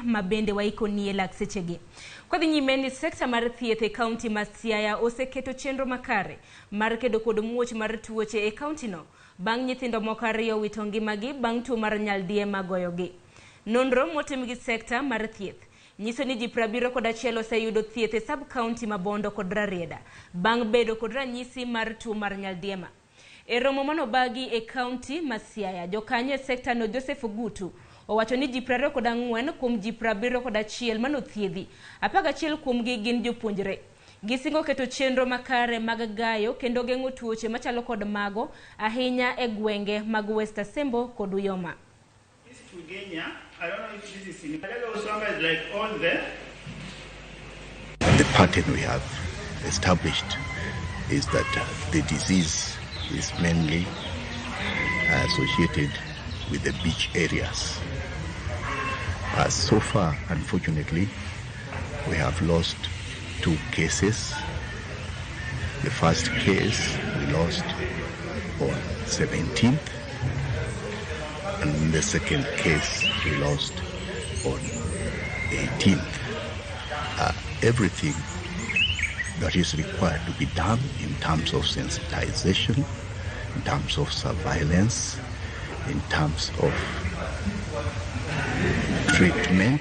ma bende waikonie lak sechegi. Kwadhi nyime ni sekta mar thieth e kaunti ma Siaya oseketo chenro makare mar kedo kod muoch mar tuoche e kauntino bang' nyithindo moko ariyo wito ngimagi bang' tuo mar nyaldiema goyogi. Nonro motim gi sekta mar thieth nyiso ni ji 71 oseyudo thieth e sub county ma Bondo kod Rarieda bang' bedo kod ranyisi mar tuo mar nyaldiema. E romo manobagi e kaunti ma Siaya, jokanyo e sekta no Joseph Ogutu owacho ni ji 24 kuom ji 71 manothiedhi, 11 kuomgi gin jopuonjre. Gisingo keto chenro makare mag gayo kendo geng'o tuoche machalo kod mago ahinya e gwenge mag West Asembo kod Uyoma. The pattern we have established is that the disease is mainly associated with the beach areas. So far, unfortunately, we have lost 2 cases. The first case we lost on 17th, and the second case we lost on 18th. Everything that is required to be done in terms of sensitization, in terms of surveillance, in terms of treatment.